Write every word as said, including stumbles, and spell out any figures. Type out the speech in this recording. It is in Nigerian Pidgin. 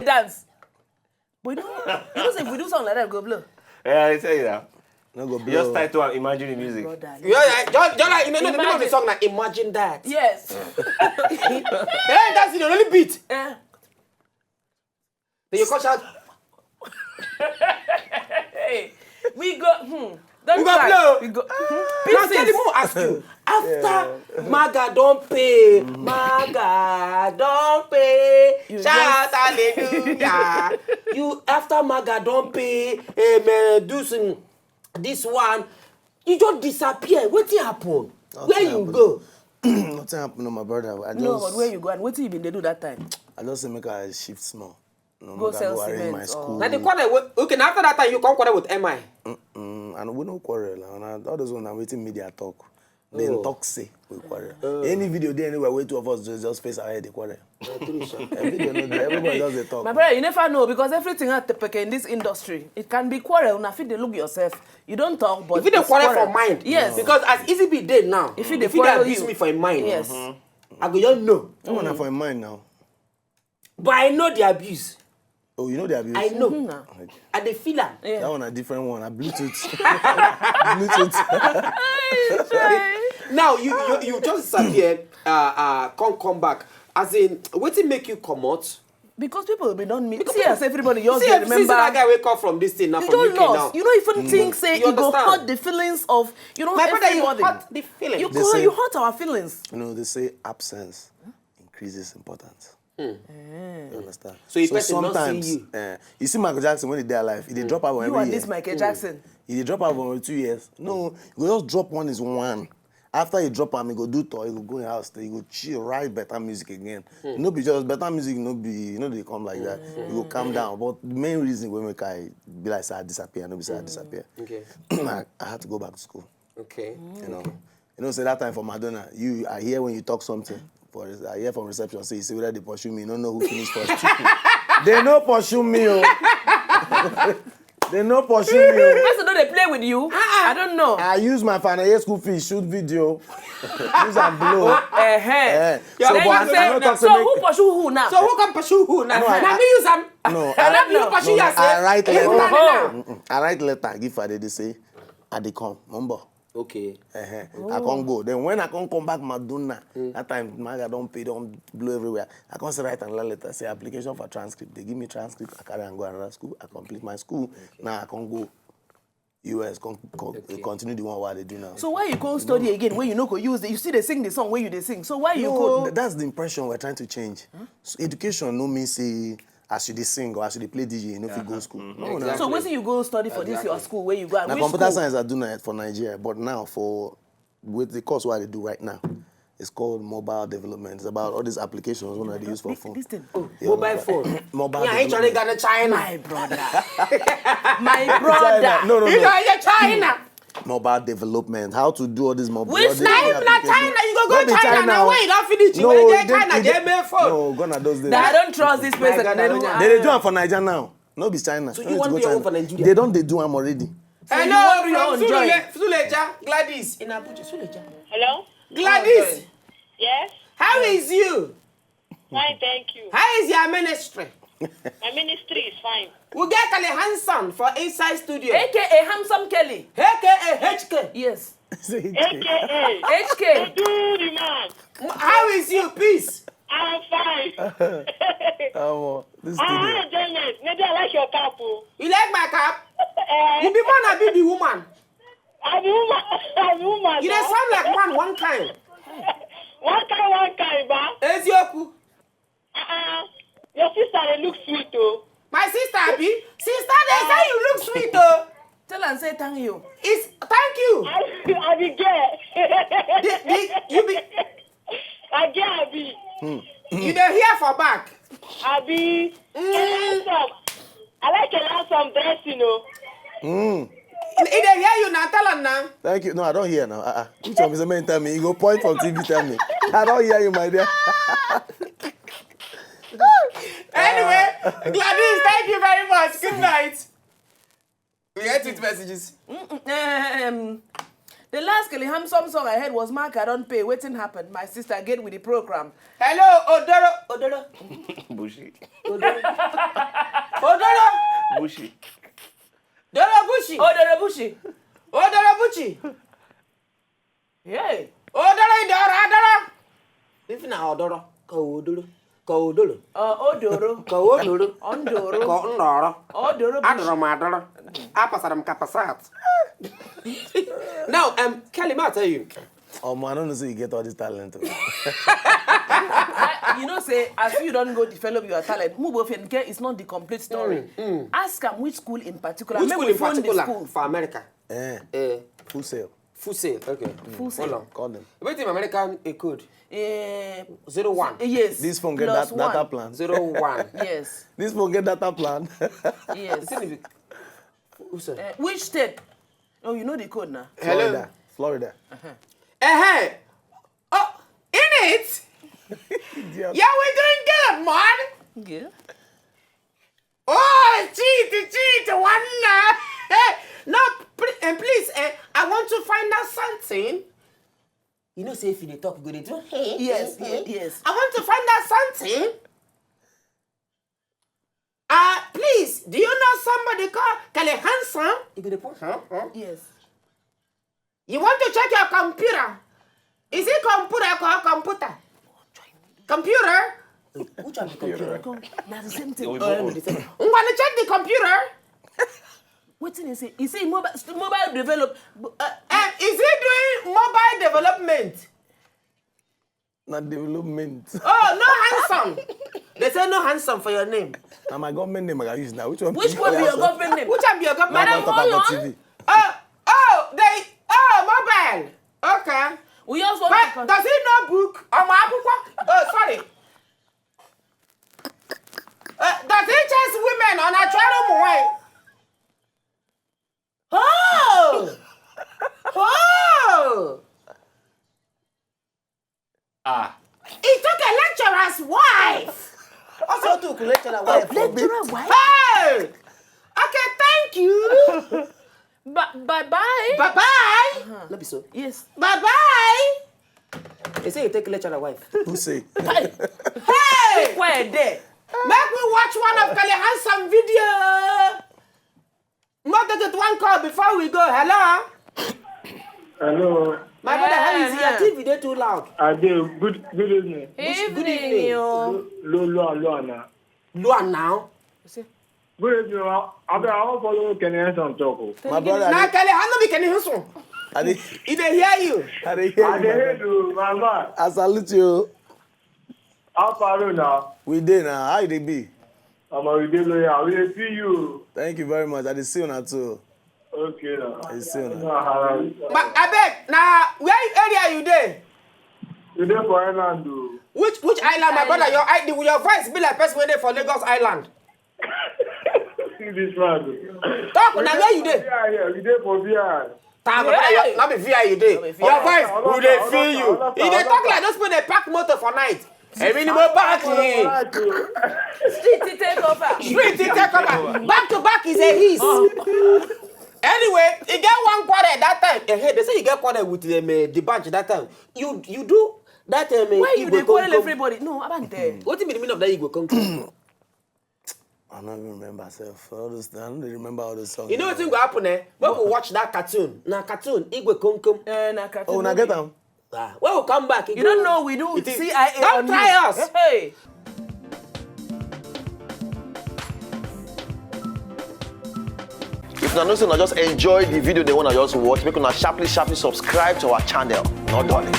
dance. But you know, you know, say if we do something like that, go blow. Yeah, I tell you that. No go You just blow. Title and imaginary music. Brother, Yeah, yeah, just, just like, you know, the name of the Imagine. Song now, Imagine That. Yes. Hey, that's the only beat. Eh. Then you come shout, Hey, we go. Hmm. Don't We go cry. blow. We go. Now tell me, Pieces. more ask you. After Maga don pay, Maga don pay. You Shout just- hallelujah. You after Maga don pay, amen. Do some this one. You just disappear. Wetin happen? Where you happen. Go? Nothing happen, no, my brother. I just, No, but where you go and what you been they do that time? I just say make I shift small. No, Go make I sell go arrange cement my or- school. Now the quarrel. Wey, okay, now after that time you come quarrel with M I. Mm, and we no quarrel. And I, all those ones are waiting media talk. They Oh. Talk say we quarrel. Any video there anywhere where two of us just, just face our head they quarrel. Na true, sha. A video no dey, everybody just dey talk. My brother, you never know because everything at the in this industry, it can be quarrel. Now, if you dey look yourself, you don't talk, but If you dey it's quarrel for mind, Yes. Because as Easy B dey now, If you dey if you dey quarrel abuse you- me for im mind, Yes. I go just know. That one na for im mind now. But I know the abuse. Oh, you know the abuse? I know. Mhm, na. I dey feel am. Yeah. That one a different one. A Bluetooth. Bluetooth. Now you you, you just disappear, uh, uh, come come back. As in, wetin make you comot? Because people will be don't meet. See as everybody yours See, dey see, see that remember. guy wey come from this thing now You from don't U K now. lost. You don't even think say You you go understand? Hurt the feelings of you know My brother, you everybody. Hurt the feelings. You They call say- you hurt our feelings. You know, they say absence increases importance. You understand? So if person not see sometimes, you- eh, you see Michael Jackson when he dey alive, he dey drop album You every and year. This Michael Jackson. He dey drop album every two years. No, he go just drop one is one. After he drop am, he go do tour, he go go in house, he go chill, write better music again. No be just better music, no be, you know, they come like that. You go calm down. But the main reason wey make I be like say I disappear, no be say I disappear. Okay. I, I had to go back to school. Okay. You know, you know, say that time for Madonna, you I hear when you talk something. For I hear from reception say you say whether they pursue me, you don't know who finished first. They no pursue me, oh. They no pursue me, oh. Person no dey play with you. I don't know. I use my final year school fees, shoot video, use and blow. Uh-huh. Eh, Yeah, so, Then but you I, say, I no talk so say make- who pursue who now? So who can pursue who now? No, I- Now me use am. No, Now I, me use pursue you as I write a- letter. Oh. Mm-mm. I write letter give Fade, they say I dey come. Remember? Okay. Uh-huh. I can't go. Then when I can't come back, Madonna, that time Maga don't pay, don't blow everywhere. I can't say write another letter, say application for transcript. They give me transcript, I carry and go another school, I complete my school. Now I can't go U S, con- con- Okay. continue the one what they do now. So why you go study again when you no go use it? You see they sing the song when you they sing. So why you No, go? th- that's the impression we're trying to change. So education no mean say as you dey sing or as you dey play D J, you know if you go school. No, no. Exactly. So wetin you go study for this your Exactly. school where you go? And Now which computer school? Science I do now for Nigeria, but now for with the course what I do right now, it's called mobile development. It's about all these applications when I use for phone. Listen. Mobile phone. Mobile Yeah, I ain't trying to development. go to China. My brother. My brother. No, no, You know, no. you're China. Mobile development. How to do all this mobile. Which all these time If na China, you go go No be China. China. Now where you don't finish, you No, go they- China, they- they may phone. No, gonna those days. That I don't trust this person. My God, They I don't don't- know. They dey do am for Nigeria now. No be China. So No you need want to do go your own China. for Nigeria? They don't dey do am already. So you Hello, want your from own join? Suleja, Suleja, Gladys in Abuja, Suleja. Hello? Gladys. Yes? How is you? Fine, thank you. How is your ministry? My ministry is fine. We get Kale Hanson for inside studio. A K A handsome Kelly. A K A H K. Yes. A K A. H K. Do the man. How is you, peace? I'm fine. Oh, this Ah, studio. enjoyment. Maybe I like your cap. Oh. You like my cap? Eh, You be man, I be the woman. I be woman. I be woman. You dey Sir. Sound like man one kind. One kind, one kind, ba. Ezioku. Uh-uh. Your sister, they look sweet, oh. My sister, Abi. Sister, they say you look sweet, oh. Tell and say thank you. It's thank you. I, I be gay. The, the, you be, I gay, I be. You dey hear for back. I be. Mm. Handsome. I like a handsome dressing, oh. Mm. He dey hear you now. Tell am now. Thank you. No, I don't hear now. Uh-uh. You tell me something, tell me. You go point from T V, tell me. I don't hear you, my dear. Anyway, Gladys, thank you very much. Good night. We get text messages. Um, The last Kelly Handsome song I heard was Mark, I Don't Pay. Wetin happen? My sister get with the program. Hello, Odoro. Odoro. Bushi. Odoro. Odoro. Bushi. Doro Bushi. Odoro Bushi. Odoro Bushi. Hey. Odoro Idoro Adoro. If na Odoro, ka Odoro, ka Odoro, Uh, Odoro. ka Odoro, Ondoro. ka Ndoro. Odoro Bushi. Adoro m adoro. Apasara m kapasat. Now, um, Kelly, ma tell you. Um, I don't know say you get all this talent. Oh. I, you know, say, as you don't go develop your talent, Mubo Fenke is not the complete story. Ask him which school in particular. Which Make school we in phone the particular school. for America? Eh, Eh, Full Sail. Full Sail. Okay. Full Sail. Hold on. Call them. Wetin American a code? Eh, Zero one. yes. This phone get Plus that data one. Plan. Zero one. Yes. This phone get data plan. Yes. Who's that? Eh, which state? Oh, you know the code now. Hello. Florida. Florida. Eh, hey. Oh, in it. Idiot. Yeah, we're doing good, man. Good. Oh, cheat, cheat, one. Hey, no, pl- and please, eh, I want to find out something. You know, say if you dey talk, you go dey do. Hey, Yes, hey, yes, yes. I want to find out something. Uh, please, do you know somebody called Kelly Handsome? You go dey put, huh, huh? Yes. You want to check your computer? Is it computer or computer? Computer? Which one be computer? That's the same thing. Oh, let me say. Ngwanu, check the computer. Wetin he say? He say mobile, mobile develop. Uh, Um, is he doing mobile development? Not development. Oh, no handsome. They say no handsome for your name. Now my government name I use now. Which one? Which one be your government name? Which one be your government? Now I talk about Hold on. T V. Oh, oh, they, oh, mobile. Okay. We also But does he know book? Um, akwụkwọ? Oh, sorry. Uh, does he chase women on a travel way? Oh! Oh! Ah. He took a lecturer's wife. Also took lecturer's wife. Lecturer wife. Hey! Okay, thank you. Ba- bye bye. Bye bye. Not be so. Yes. Bye bye. They say you take lecturer wife. Who say? Hey! Where there? Make we watch one of Kelly Handsome video. Must take it one call before we go. Hello? Hello, My brother, how is your Uh-huh. T V? They too loud. I do. Good, good evening. Good evening. Oh. Lo, lo, lo, na. Luan now. Good evening. I, I, I wan follow Kenny Hanson talk. Oh. My brother, Now, I dey, Kelly, how no be Kenny Hanson? I dey, He dey hear you. I dey hear I you, dey my hear brother. you, my man. I salute you. How far now? We dey now. How you dey be? I'm a dey loyal. We dey feel you. Thank you very much. I dey see una too. Okay now. I see una. No, haram. But I beg, now where area you dey? You dey for island o. Which which island, my brother? Your I, your voice be like person wey dey for Lagos Island. See this man. O. Talk na where you dey? Yeah, yeah. We dey for V I. Ta, my brother, your, not be V I you dey. Your voice, we dey feel you. You dey talk like those people dey park motor for night. Èmi ni mo park yìí. Street to take over. Street to take over. Back to back is a hiss. Anyway, you get one quarrel that time. Eh, hey, they say you get quarrel with um, uh, the bunch that time. You you do that. Um, Why you Igwe dey quarrel Konkom. Everybody? No, Abante. What do you mean the meaning of that Igwe Konkom? I don't even remember myself. All those, I don't even remember all those songs. You know what thing go happen, eh? When we watch that cartoon, na cartoon, Igwe Konkom. Uh, na cartoon Oh, now movie. Get am. Ah, when we come back, You don't know we do It is- C I A Don't on try you. Us. Hey. If una know say una just enjoy the video, they wanna just watch, make una sharply, sharply subscribe to our channel. No darling.